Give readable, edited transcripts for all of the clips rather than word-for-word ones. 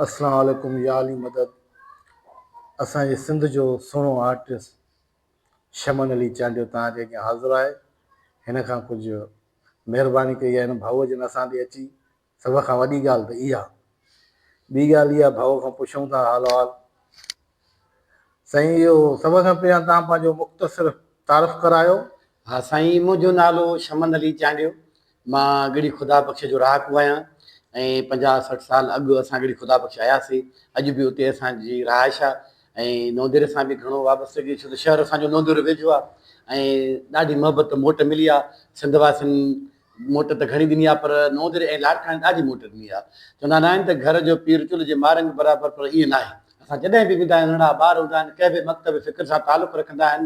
اسلام عليڪم يا علي مدد اسان جي سنڌ جو سهڻو آرٽسٽ شمن علي چانڊيو توهان جي اڳيان حاضر آهي هن کان ڪجهه مهرباني ڪئي آهي هن ڀائوء جن اسان ڏي اچي سڀ کان وڏي ڳالهه ته اها ٻي ڳالهه اها ڀائوء کان پڇون ٿا حال احوال سائين اهو سڀ کان پهريان توهان پنهنجو مختصر تعارف ڪرايو. ها سائين منهنجو نالو شمن علي چانڊيو مان ڳڙهي خدا بخش جو رهاڪو آهيان ۽ 50 60 سال اڳ اسان ڳڙهي خدا بخش آياسين اڄ به اتي اسان جي رهائش آهي ۽ نونديري سان به گهڻو وابستگي ڇو ته شهر اسان جو نونديرو ويجهو آهي ۽ ڏاڍي محبت موٽ ملي آهي سنڌ واسين موٽ ته گهڻي ڏني آ پر نوندري ۽ لاڙڪاڻي ڏاڍي موٽ ڏني آ. چوندا ناهن ته گهر جو پير چلهه جي مارنگ برابر پر ائين ناهي. اسان جڏهن به ويندا آهيون ننڍڙا ٻار هوندا آهن ڪنهن به مڪتب فڪر سان تعلق رکندا آهن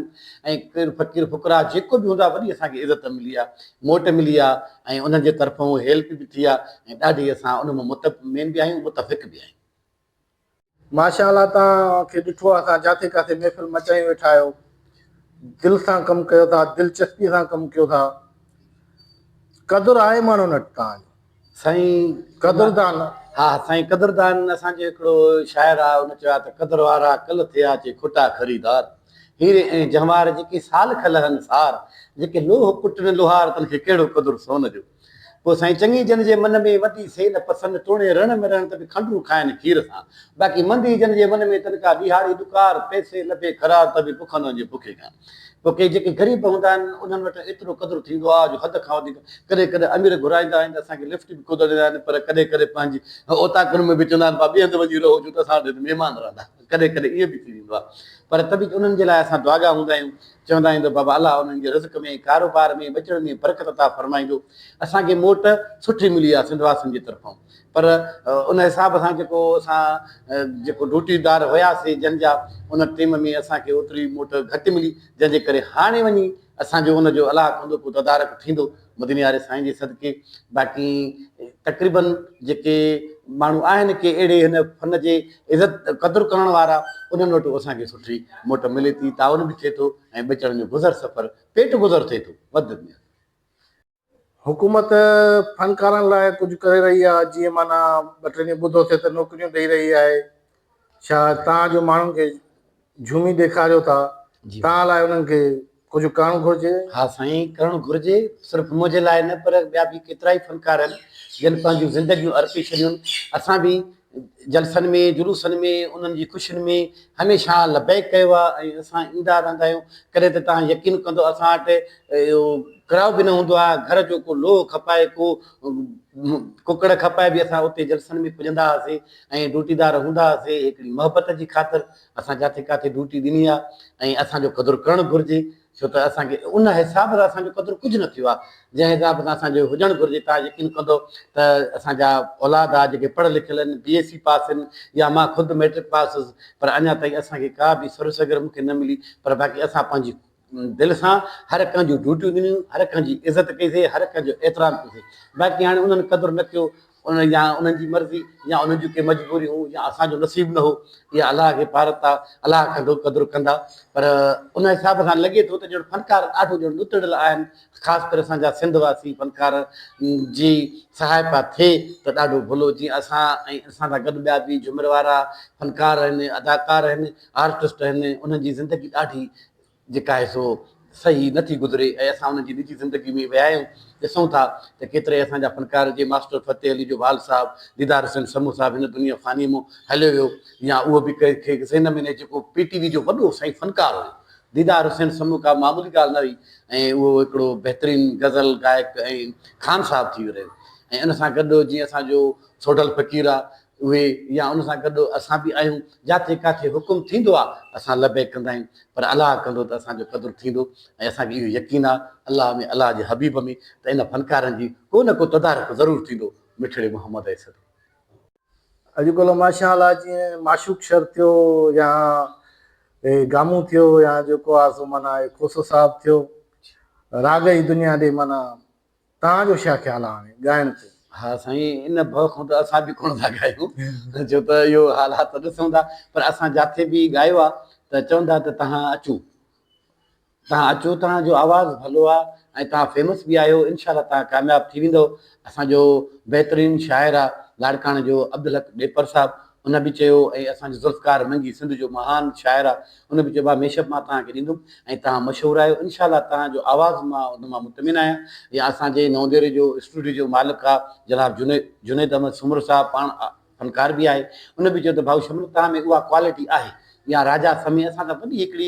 ۽ پير فقير فقراء جيڪو به هوندا وڏي اسان کي عزت ملي آ موٽ ملي آ ۽ انهن جي طرفون هيلپ به ٿي آ ۽ ڏاڍي اسان ان مان مطمئن به آهيون متفق به آهيون. ماشاء الله توهان کي ڏٺو آ اسان جاٿي ڪاٿي محفل مچايون ويٺا آهيو دل سان ڪم ڪيو ٿا دلچسپي سان ڪم ڪيو ٿا قدر آهي ماڻهن وٽ توهان جو. سائين قدردان. ها سائين قدردان اسان جو هڪڙو شاعر آ ان چيو آ ته قدر وارا ڪل ٿيا چي کٽا خريدار هيري ۽ جنوار جيڪي سال کلهن سار جيڪي لوهه پٽن لوهار تن کي ڪهڙو قدر سون جو. پوء سائين چڱي جن جي من ۾ مندي سي نه پسن، توڻي رڻ ۾ رهن ته به کنڊون کائن کير سان. باقي مندي جن جي من ۾ تن ڪا ڏيهاڙي ڏڪار، پئسي لڀي خرار ته به بکن وڃي بکي کان. پوء ڪي جيڪي غريب هوندا آهن انهن وٽ ايترو قدر ٿيندو آهي جو حد کان وڌيڪ. ڪڏهن ڪڏهن امير گهرائيندا آهن ته اسان کي لفٽ به ڪونه ڏيندا آهن پر ڪڏهن ڪڏهن پنهنجي اوطاقن ۾ به چوندا آهن ڀاء ٻئي هنڌ وڃي رهو ڇو ته اسان وٽ هت مهمان رهندا. ڪڏهن ڪڏهن ائين به ٿي ويندو آهي پر ته به انهن جي لاء اسان دعاگا هوندا آهيون چوندا آهيون ته بابا الله انهن جي رزق ۾ ڪاروبار ۾ ٻچڙن ۾ برڪت عطا فرمائيندو اسان کي موٽ سٺي ملي آهي سنڌ واسين جي طرفان پر ان حساب سان جيڪو اسان جيڪو ڊيوٽي دار هياسي جن جا ان ٽيم ۾ اسان کي اوتري موٽ گهٽ ملي جنهن جي ڪري هاڻي وڃي اسان جو ان جو الله ڪندو ڪو تدارڪ ٿيندو مديني واري سائين جي صدقي باقي تقريبن جيڪي ماڻهو آهن ڪي اهڙي هن فن جي عزت قدر ڪرڻ وارا انهن وٽ اسان کي سٺي موٽ ملي ٿي تعاون به ٿئي ٿو ۽ ٻچڙن جو گذر سفر پيٽ گذر ٿئي ٿو وڌ ۾ وڌ. حڪومت فنڪارن لاء ڪجهه ڪري رهي آهي جيئن معنيٰ ٻه ٽي ڏينهن ٻڌوسي ته نوڪريون ڏئي رهي آهي ڇا تان جو ماڻهن کي جهومي ڏيکاريو ٿا تان لاء انهن کي ڪجهه ڪرڻ گهرجي. ها سائين ڪرڻ گهرجي صرف منهنجي لاء نه پر ٻيا به ڪيترائي فنڪار آهن جن پنهنجون زندگيون ارپي ڇڏيون اسان به جلسن ۾ جلوسن ۾ انهن جي خوشين ۾ هميشه لبيڪ ڪيو آهي ۽ اسان ايندا رهندا آهيون ڪڏهن ته توهان يقين ڪندو اسان وٽ اهو ڪرايو به نه هوندو آهي گهر جو ڪو لوهه کپائي ڪو ڪڪڙ کپائي به اسان اتي جلسن ۾ پڄندا هئاسين ۽ ڊوٽيدار هوندا هئاسين هڪڙي محبت جي خاطر اسان جاٿي ڪاٿي ڊوٽي ڏني آهي ۽ اسان جو قدر ڪرڻ گهرجي ڇو ته اسان کي ان حساب سان اسان جو قدر ڪجهه نه ٿيو آهي جنهن حساب سان اسان جو هجڻ گهرجي توهان يقين ڪندو ته اسان جا اولاد آهي جيڪي پڙهيل لکيل آهن بي ايس سي پاس آهن يا مان خود ميٽرڪ پاس هيس پر اڃا تائين اسان کي ڪا به سروس وغيره مون کي نه ملي پر باقي اسان پنهنجي دل سان هر ڪنهن جون ڊيوٽيون ڏنيون، هر ڪنهن جي عزت ڪئي سي، هر ڪنهن جو احترام ڪيو سي. باقي هاڻي انهن قدر نه ڪيو، ان يا انهن جي مرضي يا انهن جون ڪي مجبوريون هيون يا اسان جو نصيب نه هو، اها الله کي پارت آ، الله ڪندو قدر ڪندا. پر ان حساب سان لڳي ٿو ته ڄڻ فنڪار ڏاڍو ڄڻ ڏتڙيل آهن، خاص ڪري اسان جا سنڌ واسي فنڪار جي سهائتا ٿئي ته ڏاڍو ڀلو، جيئن اسان ۽ اسان سان گڏ ٻيا به جهمر وارا فنڪار آهن، اداڪار آهن، آرٽسٽ آهن، انهن جي زندگي ڏاڍي جيڪا آهي سو صحيح نه ٿي گذري ۽ اسان انهن جي نجي زندگي ۾ ويا آهيون ڏسون ٿا ته ڪيترائي اسان جا فنڪار جي ماسٽر فتح علي جو وال صاحب ديدار حسين سمون صاحب هن دنيا فاني مون هليو ويو يا اهو به ڪنهن کي ذهن ۾ نه جيڪو پي ٽي وي جو وڏو سائين فنڪار هيو ديدار حسين سمون ڪا معمولي ڳالهه نه هئي ۽ اهو هڪڙو بهترين غزل گائڪ ۽ خان صاحب ٿي رهيو ۽ ان سان گڏ جيئن اسان جو سوڍل فقير آ اهي يا ان سان گڏ اسان به آهيون، جاٿي ڪاٿي حڪم ٿيندو آ اسان لبيڪ ڪندا آهيون پر الله ڪندو ته اسان جو قدر ٿيندو ۽ اسان کي اهو يقين آ الله ۾ الله جي حبيب ۾ ته ان فنڪارن جي ڪو نه ڪو تدارڪ ضرور ٿيندو مٺڙي محمد عه صدقي. اڄڪلهه ماشاء الله جيئن معشوق شر ٿيو يا گامون ٿيو يا جيڪو آ سو معنيٰ کوسو صاحب ٿيو راڳ جي دنيا ڏي معنيٰ توهان جو ڇا خيال آهي هاڻي ڳائڻ تي؟ ها سائين ان ڀؤ کان ته اسان به ڪونه ٿا ڳايون ڇو ته اهو حالات ڏسون ٿا پر اسان جاٿي به ڳايو آهي ته چون ٿا ته توهان اچو توهان اچو توهان جو آواز ڀلو آهي ۽ توهان فيمس به آهيو انشاء الله توهان ڪامياب ٿي ويندو اسان جو بهترين شاعر آهي لاڙڪاڻي جو عبدالحق ڏيپر صاحب ان به چيو ۽ اسان جو ذوالفقار منگي سنڌ جو مهان شاعر آ ان به چيو ڀاء ميشپ مان توهان کي ڏيندم ۽ توهان مشهور آهيو انشاء الله توهان جو آواز مان ان مان مطمئن آهيان يا اسان جي نئون ديري جو اسٽوڊيو جو مالڪ آ جناب جنيد احمد سومرو صاحب پاڻ فنڪار به آهي ان به چيو ته ڀائو شمل توهان ۾ اها ڪوالٽي آهي يا راجا سمي اسان سان وڏي هڪڙي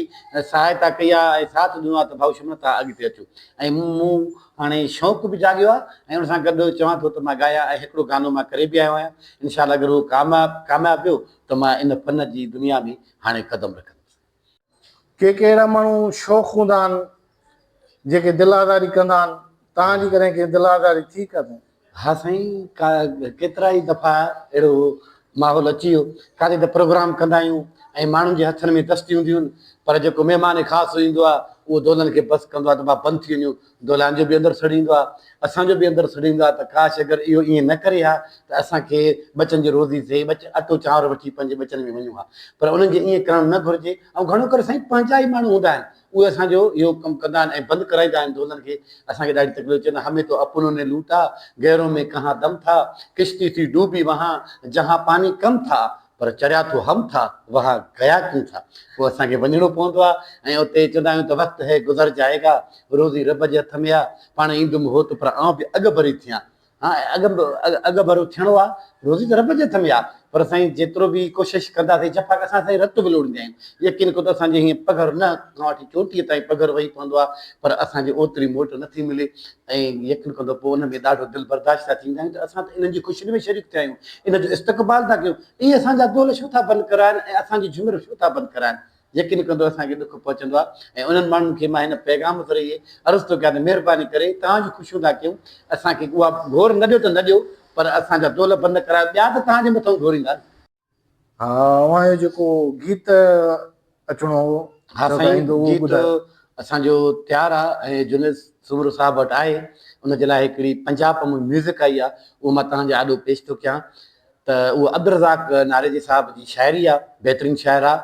سهائتا ڪئي آهي ۽ ساٿ ڏنو آهي ته ڀائو شمل توهان اڳتي اچو ۽ مون هاڻي شوق به جاڳيو آهي ۽ ان سان گڏ چوان ٿو ته مان ڳايان ۽ هڪڙو گانو مان ڪري به آيو آهيان انشاء الله اگر اهو ڪامياب ڪامياب ويو ته مان ان فن جي دنيا ۾ هاڻي قدم رکندس. ڪي ڪي اهڙا ماڻهو شوخ هوندا آهن جيڪي دل آزاري ڪندا آهن توهان جي ڪڏهن ڪنهن دل آزاري ٿي ڪڏهن؟ ها سائين ڪا ڪيترا ئي دفعا اهڙو ماحول اچي ويو ڪاٿي ته پروگرام ڪندا آهيون ۽ ماڻهن جي هٿن ۾ دستي هونديون آهن پر جيڪو مهمان خاص ايندو آهي اهو دولن کي بس ڪندو آهي ته ڀا بند ٿي وڃو دولان جو به اندر سڙي ايندو آهي اسان جو به اندر سڙي ايندو آهي ته ڪاش اگر اهو ائين نه ڪري ها ته اسان کي ٻچن جي روزي ٿئي ٻچ اٽو چانور وٺي پنهنجي ٻچن ۾ وڃون ها پر انهن کي ائين ڪرڻ نه گهرجي ۽ گهڻو ڪري سائين پنهنجا ئي ماڻهو هوندا آهن اهي اسان جو اهو ڪم ڪندا آهن ۽ بند ڪرائيندا آهن دولن کي اسان کي ڏاڍي تڪليف چوندا همين تو اپنو ني لوٽا غيرون ۾ ڪهان دم ٿا ڪشتي ٿي ڊوبي وهان جهان پاني ڪم ٿا پر چريا تو هم ٿا وهان گيا ڪيون ٿا پوء اسان کي وڃڻو پوندو آهي ۽ اتي چوندا آهيون ته وقت هي گذر جائي گا روزي رب جي هٿ ۾ آهي پاڻ ايندم هوت پر آئون به اڳ ڀري ٿيان ها اڳ به اڳ ڀرو ٿيڻو آ روزي ته رب جي هٿ ۾ آ پر سائين جيترو به ڪوشش ڪنداسين جفا اسان سائين رت به لوڙيندا آهيون يقين ڪو ته اسان جي هيئن پگهر نه کان وٺي چوٽيء تائين پگهر وهي پوندو آ پر اسان جي اوتري موٽ نه ٿي ملي ۽ يقين ڪندو پوء ان ۾ ڏاڍو دل برداشته ٿيندا آهيون ته اسان ته انهن جي خوشين ۾ شريڪ ٿيا آهيون ان جو استقبال ٿا ڪيون اهي اسان جا دول ڇو ٿا بند ڪرائن ۽ اسان جي جهمر ڇو ٿا بند ڪرائن يقين ڪندو اسان کي ڏک پهچندو آهي ۽ انهن ماڻهن کي مان هن پيغام ذريعي عرض ٿو ڪيان ته مهرباني ڪري توهان جون خوشيون ٿا ڪيون اسان کي اها گهور نه ڏيو ته نه ڏيو پر اسان جا دول بند ڪرايو ٻيا ته توهان جي مٿان گهوريندا نه. ها اوهان جو جيڪو گيت اچڻو هو ها سائين گيت اسان جو تيار آ ۽ جنيد سومرو صاحب وٽ آهي ان جي لاء هڪڙي پنجاب ۾ ميوزڪ آئي آ اهو مان توهان جي آڏو پيش ٿو ڪيان ته اهو عبدالرزاق ناريجي صاحب جي شاعري آ، بهترين شاعر آ.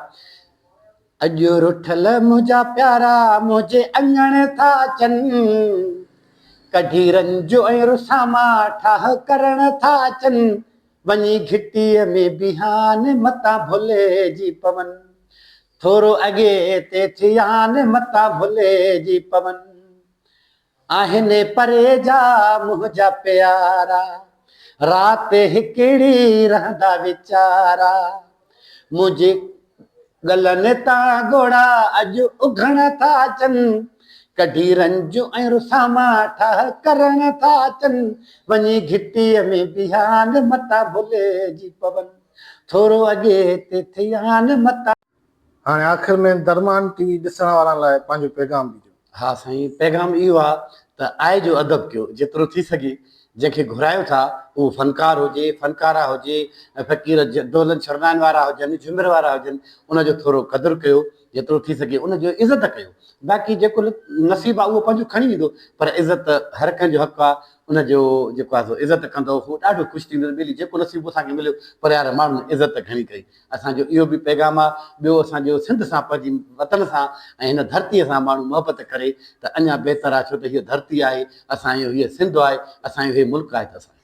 اڄ رٺل منهنجا پيارا منهنجي اڱڻ ٿا اچن، ڪڍي رنج ۽ رساما ٺاهه ڪرڻ ٿا اچن، وڃي گهٽيء ۾ بيهان متان ڀلجي پون، ٿورو اڳي تي ٿيان متان ڀلجي پون. آهن پري جا منهنجا پيارا، رات هڪڙي رهندا ويچارا. منهنجي ڳلن تان ڳوڙها اڄ اگهڻ ٿا اچن، ڪڍي رنج ۽ رساما ٺاهه ڪرڻ ٿا اچن. وڃي گهٽيء ۾ بيهان متان ڀلجي پون، ٿورو اڳي تي ٿيان متان. هاڻي آخر ۾ درمان ٽي وي ڏسڻ وارن لاء پنهنجو پيغام ڏجو. ها سائين پيغام اهو آ ته آء جو ادب ڪيو جيترو ٿي سگهي جنهن کي گهرايو ٿا اهو فنڪار هجي فنڪارا هجي فقير دهلن شرنائن وارا هجن جهمر وارا هجن ان جو ٿورو قدر ڪيو جيترو ٿي سگهي ان جو عزت ڪيو باقي جيڪو نصيب آ اهو پنهنجو کڻي ويندو پر عزت هر ڪنهن جو حق آ ان جو جيڪو آ سو عزت ڪندو هو ڏاڍو خوش ٿيندو ٻيلي جيڪو نصيب اسان کي مليو پر يار ماڻهن عزت گهڻي ڪئي اسان جو اهو به پيغام آ ٻيو اسان جو سنڌ سان پنهنجي وطن سان ۽ هن ڌرتيء سان ماڻهو محبت ڪري ته اڃا بهتر آ ڇو ته هيء ڌرتي آهي اسان جو هيء سنڌ آهي اسان جو هي ملڪ آهي ته اسان جو.